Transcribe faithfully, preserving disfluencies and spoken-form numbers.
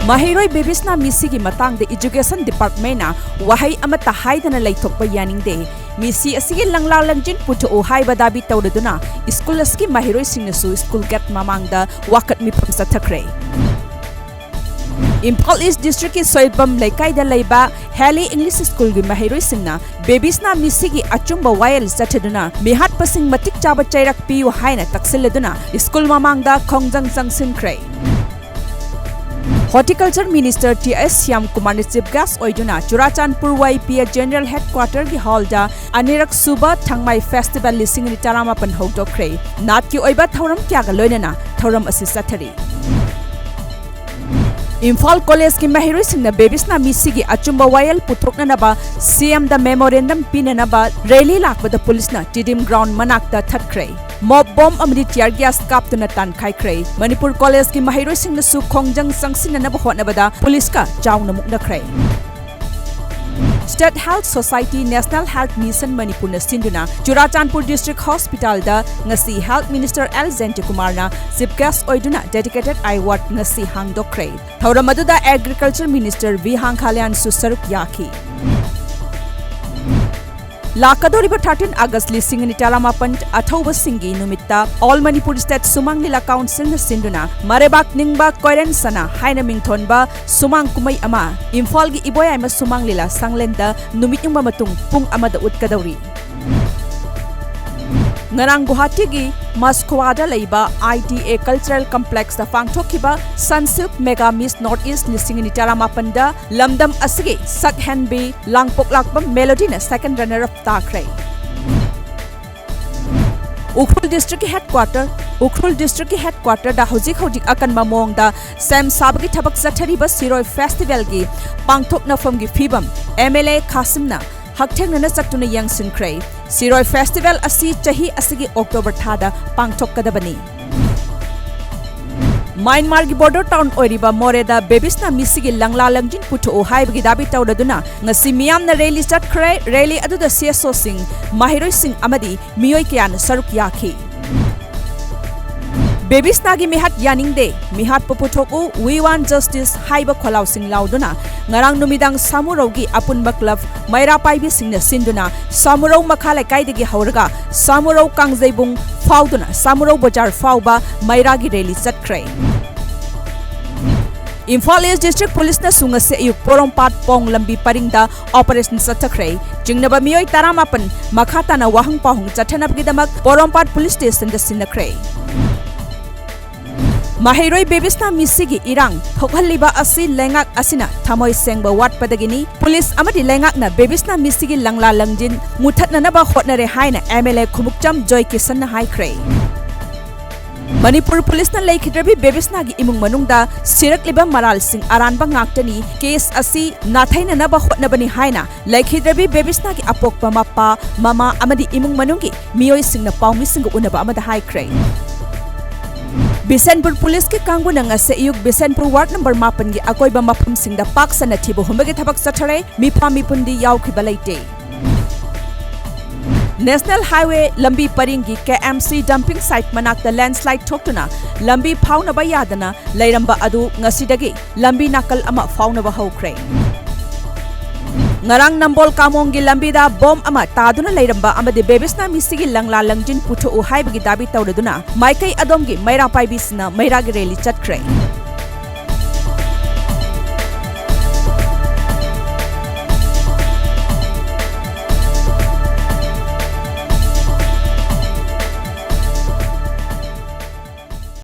ꯃꯍꯩꯔꯣꯏ ꯕꯦꯕꯤꯁꯅꯥ ꯃꯤꯁꯤꯒꯤ ꯃꯇꯥꯡꯗ Education Departmentꯅ ꯋꯥꯍꯩ ꯑꯃꯠꯇ ꯍꯥꯏꯗꯅ ꯂꯩꯊꯣꯛꯄ ꯌꯥꯅꯤꯡꯗꯦ꯫ ꯃꯤꯁꯤ ꯑꯁꯤꯒꯤ ꯂꯪꯂꯥ ꯂꯪꯖꯤꯟ ꯄꯨꯊꯣꯛꯎ ꯍꯥꯏꯕ ꯗꯥꯕꯤ ꯇꯧꯔꯗꯨꯅ ꯁ꯭ꯀꯨꯜ ꯑꯁꯤꯒꯤ ꯃꯍꯩꯔꯣꯏꯁꯤꯡꯅꯁꯨ ꯁ꯭ꯀꯨꯜ ꯒꯦꯠ ꯃꯃꯥꯡꯗ ꯋꯥꯀꯠ ꯃꯤꯐꯝ ꯆꯠꯊꯈ꯭ꯔꯦ꯫ ꯏꯝꯐꯥꯜ ꯏꯁ ꯗꯤꯁꯇ꯭ꯔꯤꯛꯀꯤ ꯁꯣꯏꯕꯝ ꯂꯩꯀꯥꯏꯗ ꯂꯩꯕ ꯍꯦꯂꯤ ꯏꯪꯂꯤꯁ ꯁ꯭ꯀꯨꯜꯒꯤ ꯃꯍꯩꯔꯣꯏꯁꯤꯡꯅ ꯕꯦꯕꯤꯁꯅꯥ ꯃꯤꯁꯤꯒꯤ ꯑꯆꯨꯝꯕ ꯋꯥꯌꯦꯜ ꯆꯠꯊꯗꯨꯅ ꯃꯤꯍꯥꯠꯄꯁꯤꯡ ꯃꯇꯤꯛ ꯆꯥꯕ ꯆꯩꯔꯛ ꯄꯤꯌꯨ ꯍꯥꯏꯅ ꯇꯛꯁꯤꯜꯂꯗꯨꯅ ꯁ꯭ꯀꯨꯜ ꯃꯃꯥꯡꯗ ꯈꯣꯡꯖꯪ ꯆꯪꯁꯤꯟꯈ꯭ꯔꯦ꯫ Horticulture Minister ꯇꯤ ꯑꯦꯁ ꯁ꯭ꯌꯥꯝ ꯀꯨꯃꯥꯔꯅ Chief Guest ꯑꯣꯏꯗꯨꯅ ꯆꯨꯔꯥꯆꯥꯟꯄꯨꯔ ꯋꯥꯏ ꯄꯤ ꯑꯦ General Headquarterꯒꯤ hallꯗ ꯑꯅꯤꯔꯛ ꯁꯨꯕ ꯊꯥꯡꯃꯩ Festival ꯂꯤꯁꯤꯡ ꯑꯅꯤ ꯇꯔꯥꯃꯥꯄꯟ ꯍꯧꯗꯣꯛꯈ꯭ꯔꯦ꯫ ꯅꯥꯠꯀꯤ ꯑꯣꯏꯕ ꯊꯧꯔꯝ ꯀꯌꯥꯒ ꯂꯣꯏꯅꯅ ꯊꯧꯔꯝ ꯑꯁꯤ ꯆꯠꯊꯔꯤ꯫ ꯏꯝꯐꯥꯜ ꯀꯣꯂꯦꯖꯀꯤ ꯃꯍꯩꯔꯣꯏꯁꯤꯡꯅ ꯕꯦꯕꯤꯁꯅꯥ ꯃꯤꯁꯤꯒꯤ ꯑꯆꯨꯝꯕ ꯋꯥꯌꯦꯜ ꯄꯨꯊꯣꯛꯅꯅꯕ CMꯗ memorandum ꯄꯤꯅꯅꯕ rally ꯂꯥꯛꯄꯗ ꯄꯨꯂꯤꯁꯅ Stadium Ground ꯃꯅꯥꯛꯇ ꯊꯠꯈ꯭ꯔꯦ꯫ Mob bomb ꯑꯃꯗꯤ tear gas ꯀꯥꯞꯇꯨꯅ ꯇꯥꯟꯈꯥꯏꯈ꯭ꯔꯦ꯫ ꯃꯅꯤꯄꯨꯔ ꯀꯣꯂꯦꯖꯀꯤ ꯃꯍꯩꯔꯣꯏꯁꯤꯡꯅꯁꯨ ꯈꯣꯡꯖꯪ ꯆꯪꯁꯤꯟꯅꯅꯕ ꯍꯣꯠꯅꯕꯗ ꯄꯨꯂꯤꯁꯀ ꯆꯥꯎꯅ ꯃꯨꯛꯅꯈ꯭ꯔꯦ꯫ State Health Society, National Health Mission ꯃꯅꯤꯄꯨꯔꯅ ꯁꯤꯟꯗꯨꯅ ꯆꯨꯔꯥꯆꯥꯟꯄꯨꯔ District Hospitalꯗ ꯉꯁꯤ Health Minister ꯑꯦꯜ ꯖꯌꯟꯇꯀꯨꯃꯥꯔꯅ Chief Guest ꯑꯣꯏꯗꯨꯅ dedicated eye ward ꯉꯁꯤ ꯍꯥꯡꯗꯣꯛꯈ꯭ꯔꯦ꯫ ꯊꯧꯔꯝ ꯑꯗꯨꯗ Agriculture Minister ꯚꯤ ꯍꯥꯡꯈꯥꯂꯤꯌꯥꯟꯁꯨ ꯁꯔꯨꯛ ꯌꯥꯈꯤ꯫ ꯂꯥꯛꯀꯗꯧꯔꯤꯕ thirteen August ꯂꯤꯁꯤꯡ ꯑꯅꯤ ꯇꯔꯥꯃꯥꯄꯟ ꯑꯊꯧꯕꯁꯤꯡꯒꯤ ꯅꯨꯃꯤꯠꯇ All Manipur State ꯁꯨꯃꯥꯡ ꯂꯤꯂꯥ Councilꯅ ꯁꯤꯟꯗꯨꯅ ꯃꯔꯩꯕꯥꯛ ꯅꯤꯡꯕ ꯀꯣꯏꯔꯦꯟ ꯁꯅꯥ ꯍꯥꯏꯅ ꯃꯤꯡꯊꯣꯟꯕ ꯁꯨꯃꯥꯡ ꯀꯨꯝꯍꯩ ꯑꯃ ꯏꯝꯐꯥꯜꯒꯤ ꯏꯕꯣꯌꯥꯏꯃ ꯁꯨꯃꯥꯡ ꯂꯤꯂꯥ ꯁꯪꯂꯦꯟꯗ ꯅꯨꯃꯤꯠ ꯌꯨꯡꯕ ꯃꯇꯨꯡ ꯄꯨꯡ ꯑꯃꯗ ꯎꯠꯀꯗꯧꯔꯤ꯫ ꯉꯔꯥꯡ ꯒꯨꯋꯥꯍꯥꯇꯤꯒꯤ ꯃꯁꯈ꯭ꯋꯥꯗ ꯂꯩꯕ I T A Cultural Complexꯇ ꯄꯥꯡꯊꯣꯛꯈꯤꯕ Sunsilk Mega Miss North East ꯂꯤꯁꯤꯡ ꯑꯅꯤ ꯇꯔꯥꯃꯥꯄꯟꯗ ꯂꯝꯗꯝ ꯑꯁꯤꯒꯤ ꯁꯛꯍꯦꯟꯕꯤ ꯂꯥꯡꯄꯣꯛꯂꯥꯛꯄꯝ ꯃꯦꯂꯣꯗꯤꯅ second runner up ꯇꯥꯈ꯭ꯔꯦ꯫ ꯎꯈ꯭ꯔꯨꯜ Districtꯀꯤ headquarter, ꯎꯈ꯭ꯔꯨꯜ Districtꯀꯤ headquarterꯗ ꯍꯧꯖꯤꯛ ꯍꯧꯖꯤꯛ ꯑꯀꯟꯕ ꯃꯑꯣꯡꯗ ꯁꯦꯝ ꯁꯥꯕꯒꯤ ꯊꯕꯛ ꯆꯠꯊꯔꯤꯕ ꯁꯤꯔꯣꯏ Festivalꯒꯤ ꯄꯥꯡꯊꯣꯛꯅꯐꯝꯒꯤ ꯐꯤꯕꯝ M L A ꯈꯥꯁꯤꯝꯅ ꯍꯛꯊꯦꯡꯅꯅ ꯆꯠꯇꯨꯅ ꯌꯦꯡꯁꯤꯟꯈ꯭ꯔꯦ꯫ ꯁꯤꯔꯣꯏ Festival ꯑꯁꯤ ꯆꯍꯤ ꯑꯁꯤꯒꯤ October ꯊꯥꯗ ꯄꯥꯡꯊꯣꯛꯀꯗꯕꯅꯤ꯫ ꯃ꯭ꯌꯥꯟꯃꯥꯔꯒꯤ border town ꯑꯣꯏꯔꯤꯕ ꯃꯣꯔꯦꯗ ꯕꯦꯕꯤꯁꯅꯥ ꯃꯤꯁꯤꯒꯤ ꯂꯪꯂꯥ ꯂꯪꯖꯤꯟ ꯄꯨꯊꯣꯛꯎ ꯍꯥꯏꯕꯒꯤ ꯗꯥꯕꯤ ꯇꯧꯔꯗꯨꯅ ꯉꯁꯤ ꯃꯤꯌꯥꯝꯅ rally ꯆꯠꯈ꯭ꯔꯦ꯫ Rally ꯑꯗꯨꯗ C S Oꯁꯤꯡ, ꯃꯍꯩꯔꯣꯏꯁꯤꯡ ꯑꯃꯗꯤ ꯃꯤꯑꯣꯏ ꯀꯌꯥꯅ ꯁꯔꯨꯛ ꯌꯥꯈꯤ꯫ ꯕꯦꯕꯤꯁꯅꯥꯒꯤ ꯃꯤꯍꯥꯠ ꯌꯥꯅꯤꯡꯗꯦ, ꯃꯤꯍꯥꯠꯄꯨ ꯄꯨꯊꯣꯛꯎ, We want justice ꯍꯥꯏꯕ ꯈꯣꯜꯂꯥꯎꯁꯤꯡ ꯂꯥꯎꯗꯨꯅ ꯉꯔꯥꯡ ꯅꯨꯃꯤꯗꯥꯡ ꯁꯥꯃꯨꯔꯧꯒꯤ ꯑꯄꯨꯟꯕ ꯀ꯭ꯂꯕ ꯃꯩꯔꯥ ꯄꯥꯏꯕꯤꯁꯤꯡꯅ ꯁꯤꯟꯗꯨꯅ ꯁꯥꯃꯨꯔꯧ ꯃꯈꯥ ꯂꯩꯀꯥꯏꯗꯒꯤ ꯍꯧꯔꯒ ꯁꯥꯃꯨꯔꯧ ꯀꯥꯡꯖꯩꯕꯨꯡ ꯐꯥꯎꯗꯨꯅ ꯁꯥꯃꯨꯔꯧ ꯕꯖꯥꯔ ꯐꯥꯎꯕ ꯃꯩꯔꯥꯒꯤ ꯔꯦꯂꯤ ꯆꯠꯈ꯭ꯔꯦ꯫ ꯏꯝꯐꯥꯜ ꯏꯁ ꯗꯤꯁꯇ꯭ꯔꯤꯛ ꯄꯨꯂꯤꯁꯅꯁꯨ ꯉꯁꯤ ꯑꯌꯨꯛ ꯄꯣꯔꯣꯝꯄꯥꯠ ꯄꯣꯡ ꯂꯝꯕꯤ ꯄꯔꯤꯡꯗ ꯑꯣꯄꯔꯦꯁꯟ ꯆꯠꯊꯈ꯭ꯔꯦ꯫ ꯆꯤꯡꯅꯕ ꯃꯤꯑꯣꯏ ꯇꯔꯥꯃꯥꯄꯟ ꯃꯈꯥ ꯇꯥꯅ ꯋꯥꯍꯪ ꯄꯥꯎꯍꯪ ꯆꯠꯊꯅꯕꯒꯤꯗꯃꯛ ꯄꯣꯔꯣꯝꯄꯥꯠ ꯄꯨꯂꯤꯁ ꯁ꯭ꯇꯦꯁꯟꯗ ꯁꯤꯟꯅꯈ꯭ꯔꯦ꯫ ꯃꯍꯩꯔꯣꯏ ꯕꯦꯕꯤꯁꯅꯥ ꯃꯤꯁꯤꯒꯤ ꯏꯔꯥꯡ ꯊꯣꯛꯍꯜꯂꯤꯕ ꯑꯁꯤ ꯂꯩꯉꯥꯛ ꯑꯁꯤꯅ ꯊꯃꯣꯏ ꯁꯦꯡꯕ ꯋꯥꯠꯄꯗꯒꯤꯅꯤ꯫ ꯄꯨꯂꯤꯁ ꯑꯃꯗꯤ ꯂꯩꯉꯥꯛꯅ ꯕꯦꯕꯤꯁꯅꯥ ꯃꯤꯁꯤꯒꯤ ꯂꯪꯂꯥ ꯂꯪꯖꯤꯟ ꯃꯨꯊꯠꯅꯅꯕ ꯍꯣꯠꯅꯔꯦ ꯍꯥꯏꯅ ꯑꯦꯝ ꯑꯦꯜ ꯑꯦ ꯈꯨꯃꯨꯛꯆꯝ ꯖꯣꯏ ꯀꯤꯁꯟꯅ ꯍꯥꯏꯈ꯭ꯔꯦ꯫ ꯃꯅꯤꯄꯨꯔ ꯄꯨꯂꯤꯁꯅ ꯂꯩꯈꯤꯗ꯭ꯔꯕꯤ ꯕꯦꯕꯤꯁꯅꯥꯒꯤ ꯏꯃꯨꯡ ꯃꯅꯨꯡꯗ ꯁꯤꯔꯛꯂꯤꯕ ꯃꯔꯥꯜꯁꯤꯡ ꯑꯔꯥꯟꯕ ꯉꯥꯛꯇꯅꯤ꯫ ꯀꯦꯁ ꯑꯁꯤ ꯅꯥꯊꯩꯅꯅꯕ ꯍꯣꯠꯅꯕꯅꯤ ꯍꯥꯏꯅ ꯂꯩꯈꯤꯗ꯭ꯔꯕꯤ ꯕꯦꯕꯤꯁꯅꯥꯒꯤ ꯑꯄꯣꯛꯄ ꯃꯄꯥ, ꯃꯃꯥ ꯑꯃꯗꯤ ꯏꯃꯨꯡ ꯃꯅꯨꯡꯒꯤ ꯃꯤꯑꯣꯏꯁꯤꯡꯅ ꯄꯥꯎꯃꯤꯁꯤꯡꯒ ꯎꯅꯕ ꯑꯃꯗ ꯍꯥꯏꯈ꯭ꯔꯦ꯫ ꯕꯤꯁꯦꯟꯄꯨꯔ ꯄꯨꯂꯤꯁꯀꯤ ꯀꯥꯡꯕꯨꯅ ꯉꯁꯤ ꯑꯌꯨꯛ ꯕꯤꯁꯦꯟꯄꯨꯔ ꯋꯥꯔꯗ ꯅꯝꯕꯔ ꯃꯥꯄꯟꯒꯤ ꯑꯀꯣꯏꯕ ꯃꯐꯝꯁꯤꯡꯗ ꯄꯥꯛ ꯁꯟꯅ ꯊꯤꯕ ꯍꯨꯝꯕꯒꯤ ꯊꯕꯛ ꯆꯠꯊꯔꯦ꯫ ꯃꯤꯄꯥ ꯃꯤꯄꯨꯟꯗꯤ ꯌꯥꯎꯈꯤꯕ ꯂꯩꯇꯦ꯫ ꯅꯦꯁꯅꯦꯜ ꯍꯥꯏꯋꯦ ꯂꯝꯕꯤ ꯄꯔꯤꯡꯒꯤ ꯀꯦ ꯑꯦꯝ ꯁꯤ ꯗꯝꯄꯤꯡ ꯁꯥꯏꯠ ꯃꯅꯥꯛꯇ ꯂꯦꯟꯁꯂꯥꯏꯗ ꯊꯣꯛꯇꯨꯅ ꯂꯝꯕꯤ ꯐꯥꯎꯅꯕ ꯌꯥꯗꯅ ꯂꯩꯔꯝꯕ ꯑꯗꯨ ꯉꯁꯤꯗꯒꯤ ꯂꯝꯕꯤ ꯅꯥꯀꯜ ꯑꯃ ꯐꯥꯎꯅꯕ ꯍꯧꯈ꯭ꯔꯦ꯫ ꯉꯔꯥꯡ ꯅꯝꯕꯣꯜ ꯀꯥꯃꯣꯡꯒꯤ ꯂꯝꯕꯤꯗ ꯕꯣꯝ ꯑꯃ ꯇꯥꯗꯨꯅ ꯂꯩꯔꯝꯕ ꯑꯃꯗꯤ ꯕꯦꯕꯤꯁꯅꯥ ꯃꯤꯁꯤꯒꯤ ꯂꯪꯂꯥ ꯂꯪꯖꯤꯟ ꯄꯨꯊꯣꯛꯎ ꯍꯥꯏꯕꯒꯤ ꯗꯥꯕꯤ ꯇꯧꯔꯗꯨꯅ ꯃꯥꯏꯀꯩ ꯑꯗꯣꯝꯒꯤ ꯃꯩꯔꯥ ꯄꯥꯏꯕꯤꯁꯤꯡꯅ ꯃꯩꯔꯥꯒꯤ ꯔꯦꯂꯤ ꯆꯠꯈ꯭ꯔꯦ꯫